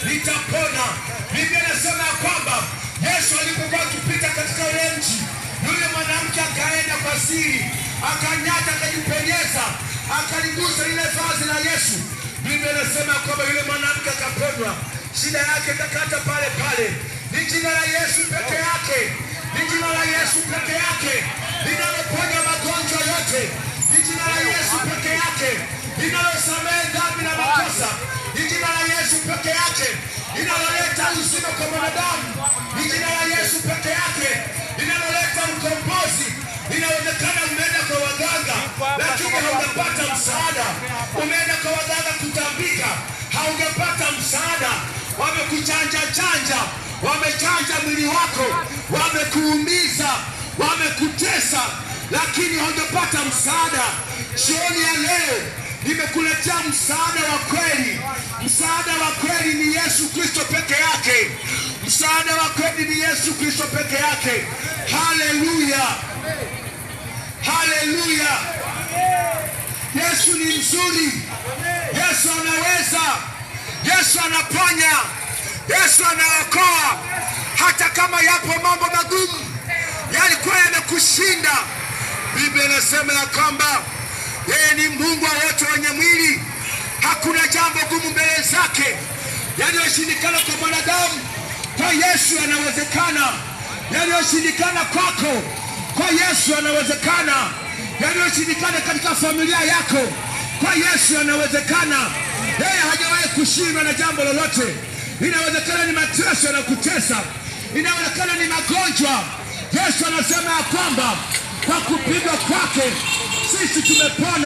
nitapona. Biblia inasema ya kwamba Yesu alipokuwa akipita katika ule mji, yule mwanamke akaenda kwa siri, akanyata, akajipenyeza, akaligusa lile vazi la Yesu. Biblia inasema kwamba yule mwanamke akaponywa, shida yake ikakata pale pale. Ni jina la Yesu peke yake, ni jina la Yesu peke yake linaloponya magonjwa yote, ni jina la Yesu peke yake linalosamehe dhambi na makosa, ni jina la Yesu peke yake linaloleta uzima kwa mwanadamu, ni jina la Yesu peke yake linaloleta ukombozi. Inawezekana umeenda kwa waganga lakini haujapata msaada. Umeenda kwa waganga kutambika, haujapata msaada. Wamekuchanja chanja, wamechanja mwili wako, wamekuumiza, wamekutesa, lakini haujapata msaada. Jioni ya leo nimekuletea msaada wa kweli. Msaada wa kweli ni Yesu Kristo peke yake. Msaada wa kweli ni Yesu Kristo peke yake. Haleluya, haleluya! Yesu ni mzuri, Yesu anaweza, Yesu anaponya, Yesu anaokoa. Hata kama yapo mambo magumu yalikuwa yamekushinda, Biblia inasema ya kwamba yeye ni Mungu wa wote wenye mwili, hakuna jambo gumu mbele zake. Yaliyoshindikana kwa mwanadamu, kwa Yesu yanawezekana. Yaliyoshindikana kwako, kwa Yesu yanawezekana. Yaliyoshindikana katika familia yako, kwa Yesu yanawezekana. Yeye hajawahi kushindwa na jambo lolote. Inawezekana ni mateso yanakutesa, inawezekana ni magonjwa. Yesu anasema ya kwamba kwa kupigwa kwake sisi tumepona.